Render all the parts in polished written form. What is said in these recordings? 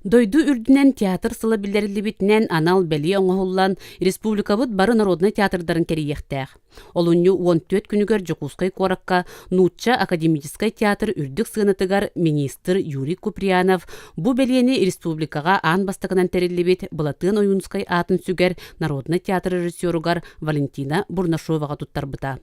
Дойду үрдүнэн театр сыла биллэриллибитинэн анал бэлиэ оҥоһуллан, республикабыт бары народнай театрдарын кэрийиэхтээх. Олунньу 14 күнүгэр Дьокуускай куоракка Нуучча академическай театр үрдүк сыанатыгар министр Юрий Куприянов бу бэлиэни республикаҕа аан бастакынан тэриллибит Былатыан Ойуунускай аатын сүгэр народнай театр режиссеругар Валентина Бурнашоваҕа туттарбыта.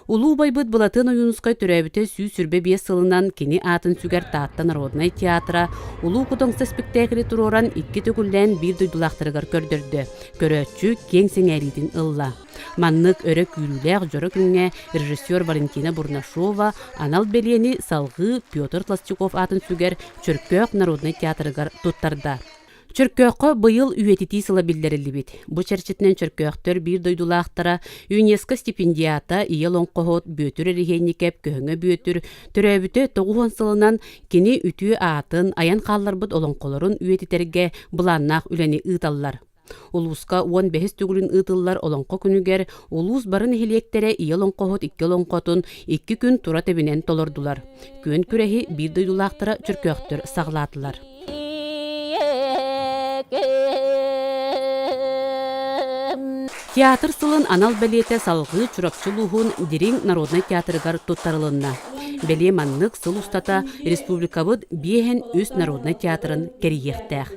Улуу убайбыт Былатыан Ойуунускай төрөөбүтэ 125 сылынан кини аатын сүгэр Таатта народнай театра Улуу Кутоҥсо спектаклы туруоран икки төгүллээн биир дойдулаахтарыгар көрдөрдө, көрөөччү киэҥ сэҥээриитин ылла. Маннык өрө күүрүүлээх дьоро күҥҥэ режиссер Валентина Бурнашова анал бэлиэни салҕыы Петр Толстяков аатын сүгэр Чөркөөх народнай театрыгар туттарда. Чөркөөххө быйыл үйэтитии сыла биллэриллибит. Бу чэрчитинэн чөркөөхтөр биир дойдулаахтара ЮНЕСКО стипендиата Ийэ олоҥхоһут Бүөтүр Эриһиэнньикэп Көһөҥө Бүөтүр төрөөбүтэ 90 сылынан кини үтүө аатын, айан хаалларбыт олоҥхолорун үйэтитэргэ былааннаах үлэни ыыталлар. Улууска уон бэһис төгүлүн ыытыллар Олоҥхо күнүгэр улуус бары нэһилиэктэрэ ийэ олоҥхоһут икки олоҥхотун икки күн тура тэбинэн толордулар. Күөн күрэһи биир дойдулаахтара чөркөөхтөр саҕалаатылар. Театр сылын анал бэлиэтэ салҕыы Чурапчы улууһун Дириҥ народнай театрыгар туттарылынна. Бэлиэ маннык сыл устата республикабыт биэһэн үс народнай театрын кэрийиэхтээх.